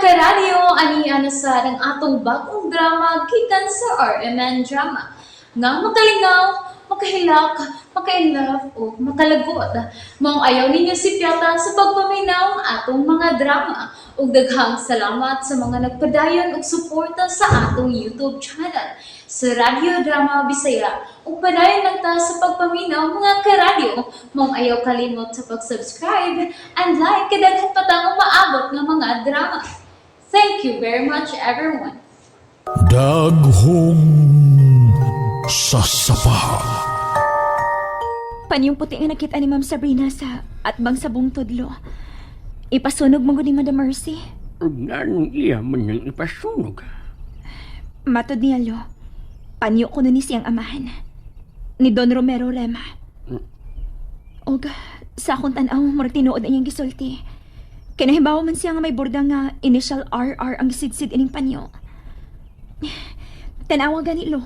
Karadyo, ani na sa ang atong bagong drama gikan sa RMN Drama. Nga makalingaw, makahilak, maka-inlove o makalagot. Maong ayaw ninyo sipyata sa pagpaminaw ang atong mga drama. Ug daghang salamat sa mga nagpadayon og suporta sa atong YouTube channel sa Radyo Drama Bisaya. Ug padayon lang ta sa pagpaminaw, mga karadyo. Maong ayaw kalimot sa pag-subscribe and like kay daghan pa tang umaabot nga mga drama. Thank you very much, everyone. Daghong sasapa. Panyong puti nga nakita ni Ma'am Sabrina sa atbang sa buong tudlo. Ipasunog mo ni Madam Mercy. Ug nganong iya man nang ipasunog? Matod niya lo. Panyo ko ni siyang amahan. Ni Don Romero Rema. Og sa akong tan-aw, murag tinuod ang iyang gisulti. Kinahibaw man siya nga may borda nga initial RR ang gisidsid ining panyo. Tanawa gani lo.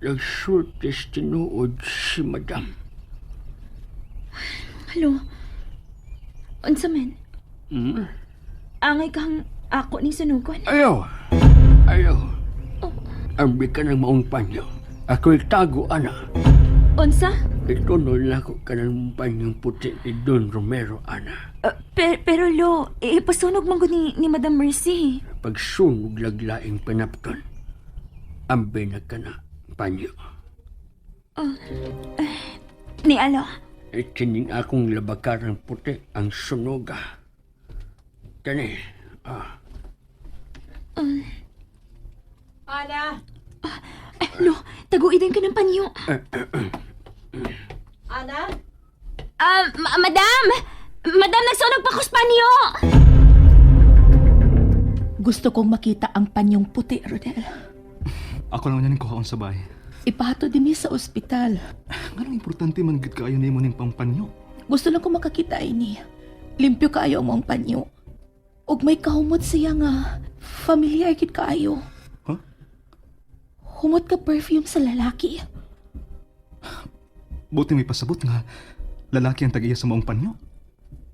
Nagsultis tinuod si Madam. Halo. Unsa man? Hmm? Angay kang ako ning sunugon. Ayaw! Ayaw! Ambi ka ng maong panyo. Ako'y tago, ana. Unsa? Itunol na ko ka ng panyong puti ni Don Romero, ana. Pero lo, ipasunog man gud ni Madam Mercy. Pagsunog laglaing panapton, ambi na ka na panyo. Ni alo. Ikining akong labakarang puti ang sunoga. Kani, ah, Ana! Ay, lo, taguidin ka ng panyo. Ana? Madam! Madam, nagsunog pa ko sa panyo! Gusto kong makita ang panyong puti, Rodel. Ako lang niya kuhaon sa bahay. Ipahato din ni sa ospital. Nganong importante man gud kaayo nimo ning pangpanyo? Gusto lang ko makakita ini. Limpyo kaayo ang maong panyo. Ug may kahumot siya nga familiar kid kaayo. Huh? Humot ka perfume sa lalaki. Buti may pasabot nga lalaki ang tag-iya sa maong panyo.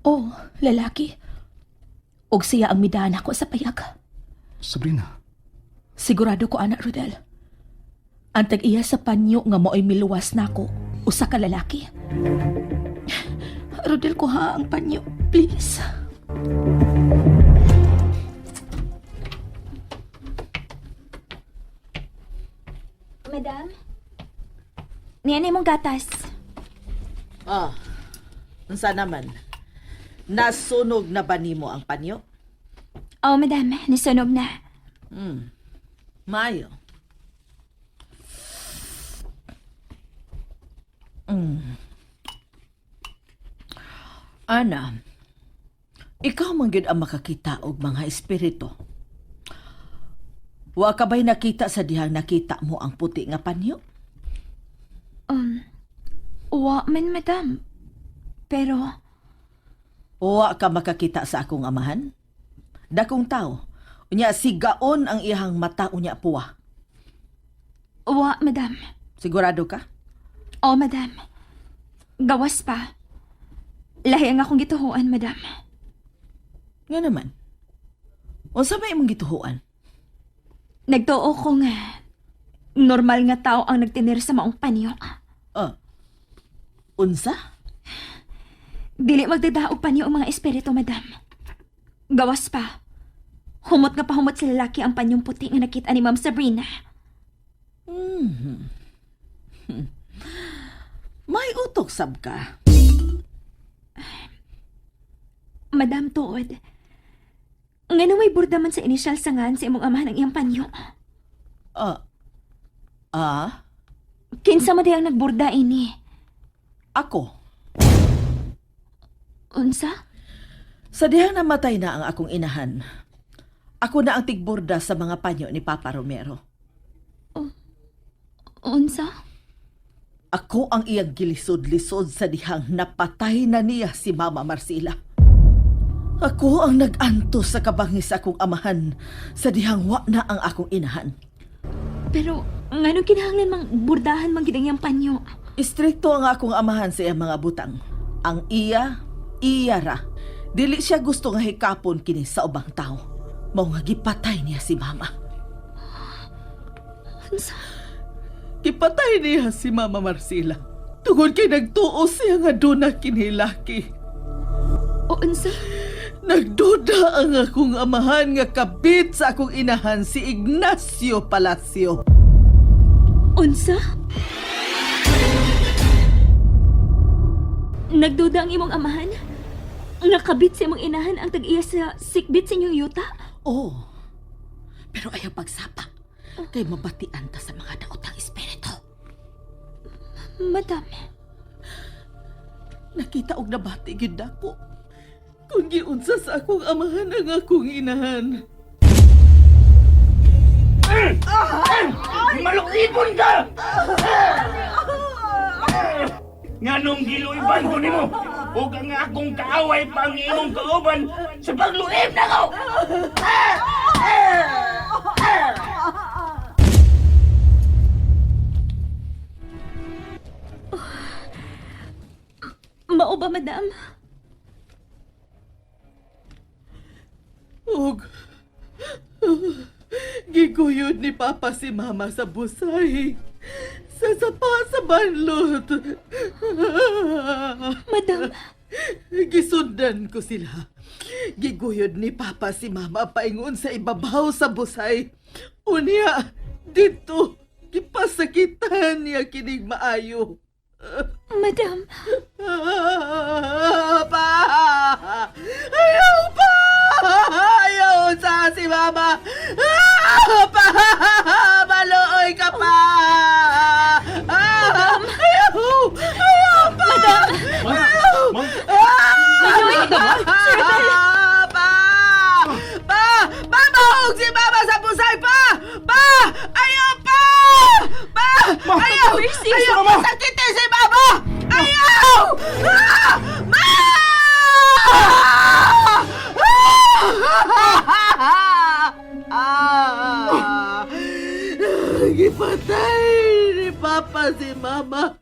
Oh, lalaki. Ug siya ang midaan ako sa payag. Sabrina, Sigurado ko ana, Rodel. Ang tag-iya sa panyo nga mao'y miluwas nako, usa ka lalaki. Rodel, kuha ang panyo, please. Madam? Niyan imong gatas. Ah, unsa naman? Nasunog na ba nimo ang panyo? Oh, madam, nisunog na. Mayo. Ana, ikaw man gyud ang makakita og mga espiritu. Wa ka ba'y nakita sa dihang nakita mo ang puti nga panyo? Wa man, madam. Pero, Wa ka makakita sa akong amahan? Dakong tao. Unya sigaon ang iyang mata unya puwa. wa, madam. Sigurado ka? Oh, madam. Gawas pa. Lahi ang akong gituhuan, madam. Nga naman. Unsa may imong gituhuan? Nagtuo ko nga normal nga tao ang nagtinir sa maong panyo. Ah. Unsa? Dili magdadaog panyo ang mga espiritu, madam. Gawas pa. Humot nga pahumot sa lalaki ang panyong puti nga nakita ni Ma'am Sabrina. May utok sab ka. Madam tuod. Ngano may burda man sa inisyal sa ngan sa imong amahan ang iyang panyo? Ah. Ah, Kinsa man ang nagburda ini? ako. Unsa? Sa dihang namatay na ang akong inahan. Ako na ang tigborda sa mga panyo ni Papa Romero. Unsa? Ako ang iyang gilisod-lisod sa dihang napatay na niya si Mama Marcela. Ako ang nag-antos sa kabangis sa akong amahan sa dihang wa na ang akong inahan. Pero ngano kinahanglan mang burdahan man gid ang iyang panyo? Istrikto ang akong amahan sa iyang mga butang. Ang iya, Iya ra. Dili siya gusto nga hikapon kini sa ubang tao. Mao nga gipatay niya si Mama. Unsa? Gipatay niya si Mama Marcela. Tungod kay nagtuo siya nga duna kini laki. O unsa? Nagduda ang akong amahan nga kabit sa akong inahan si Ignacio Palacio. Unsa? Nagduda ang imong amahan? Nga kabit sa imong inahan ang tag-iya sa sikbit sa inyong yuta? Oo. Pero ayaw pagsapa. Kay mabatian ta sa mga daotang espiritu. Madam, Nakita og nabati gyud nako. Kung giunsa sa akong amahan ang akong inahan. Maluibon ka! Nganong giluiban ko nimo? Ug ang akong kaaway pa ang imong kauban sa pagluib nako! Mao ba, madam? Og giguyod ni Papa si Mama sa busay. Sa sapa sa banlot. Madam, Gisundan ko sila. Giguyod ni Papa si Mama paingon sa ibabaw sa busay. Unya, dito, gipasakitan niya kinig maayo. Madam, Ah, pa! Ayaw pa! Ayaw sa si Mama! Ah, pa! Maluoy ka pa! Ah, ayaw! Ayaw pa! Madam! Ayaw! Ah! Pa! Pa! Pa! Mahog si Mama sa pusay! Pa! Pa! Ayaw pa! Pa! Ayaw! Mercy! Ayaw! Sakitin si Mama! Ayaw! Ah! Ma! Ah! Gipatay ni Papa si Mama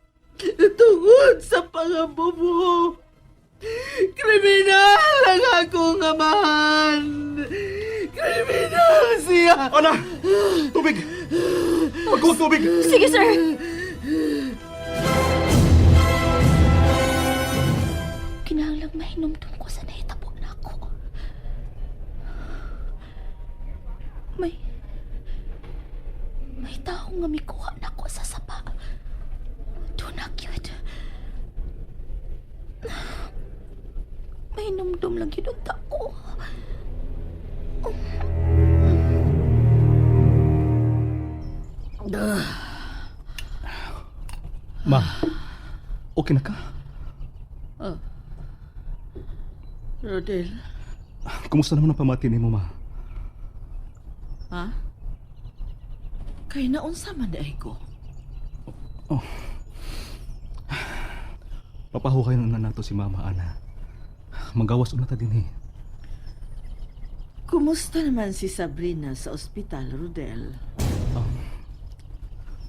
tungod sa pangabubo. Kriminal ang akong amahan! Kriminal siya! Ana! Tubig! Pagkuha tubig! Sige, sir. Kinahanglang mahinumdum ko sa nahitabo na ako. May tao nga mikuha na ko sa sapa. Doon na cute. Mahinumdum lang yun ang tao. Ma, okay na ka? Rodel, Kumusta naman ang pamati nimo, ma? ha? Kay naunsa man ay ko? Papahukayon na nato si Mama Ana. Magawas una ta din eh. Kumusta naman si Sabrina sa ospital, Rodel?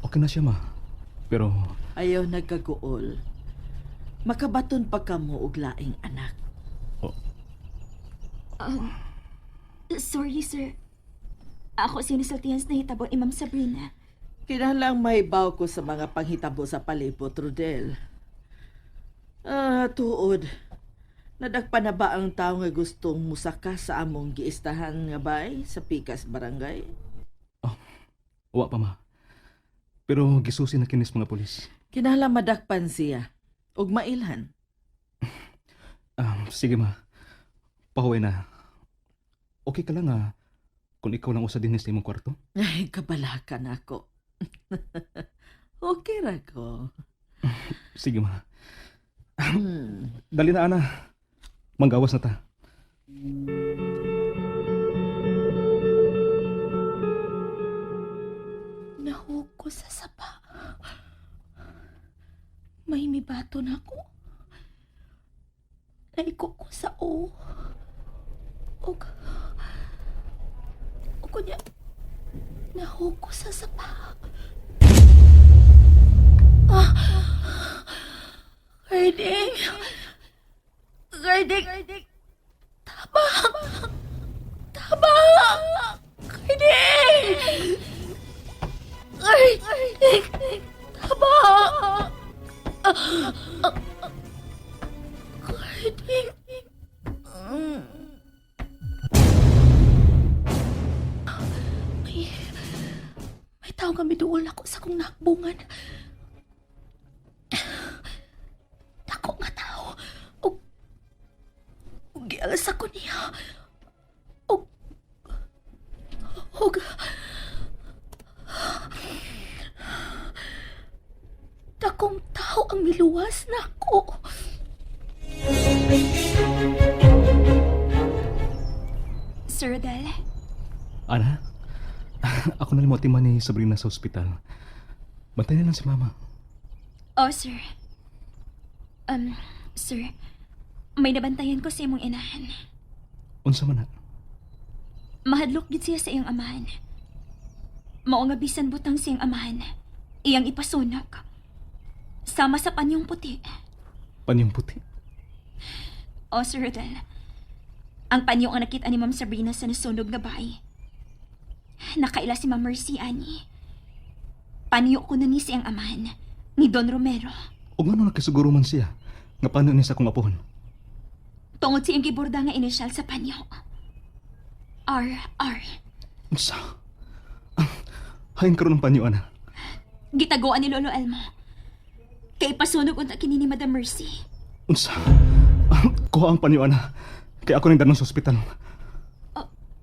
Okay na siya, ma. Pero Ayaw nagkaguol. Makabaton pa kamo og laing anak. Sorry, sir. Ako sinisultihan sa nahitabo ni Ma'am Sabrina. Kinahanglang mahibaw ko sa mga panghitabo sa palibot, Rodel. Ah, tuod. Nadakpa na ba ang tao nga gustong musaka sa among giistahan nga bay sa Pikas Barangay? wa pa, ma. Pero gisusi na kinis mga polis. Kinahanglan madakpan siya ug mailhan. Sige, ma. Pahuwi na. Okay ka lang, ah. Kung ikaw lang usa din sa imong kwarto. Ay, kabalakan ako. Okay ra ko. Sige, ma. Dali na, Ana. Manggawas na ta. Nahug ko sa sapa. May mibato na ako. Naiko ko sa o. Og... Og kunya, nahug ko sa sapa. Ah! Karding! Karding! Tabang! Tabang! Karding! Karding! Tabang! Karding! May... May tao nga miduol ako sa kong nakbungan. Dako nga tao. Ug gialas ako niya. Ug dakong tao ang miluwas nako. Sir Rodel, Ana, ako na mo man ni Sabrina sa ospital. Bantay na lang si Mama. Oh, sir. Sir, may nabantayan ko sa imong inahan. Unsa man na? Mahadlok gid siya sa iyang amahan. Mao nga bisan butang siyang amahan, iyang ipasunok. Sama sa panyong puti. Panyong puti. O, Sir Rodel, ang panyo ang nakita ni Ma'am Sabrina sa nasunog nga bahay. Nakaila si Ma'am Mercy, ani. Panyo ko na ni siyang amahan, ni Don Romero. O ngano nakasiguro man siya nga paano niya sa akong apohon? Tungod sa iyang giborda nga inisyal sa panyo. R.R. Unsa? Hain karon ang panyo, Ana. Gitagoan ni Lolo Elmo. Kay pasunog unta kini ni Madam Mercy. Unsa? Kuha ang panyo, Ana. Kay ako ning danon sa ospital.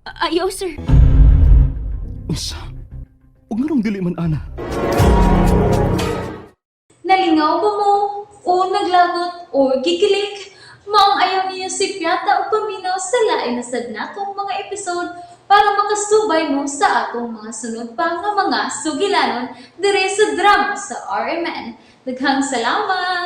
Ayaw, sir. Unsa? O nganong dili man, Ana? Nalingaw ba mo? O naglagot o gikilig? Maong ayaw niyo si Piata o paminaw sa lain na sad natong mga episode para makasubay mo sa atong mga sunod pa nga mga sugilanon dire sa drama sa RMN. Daghang salamat!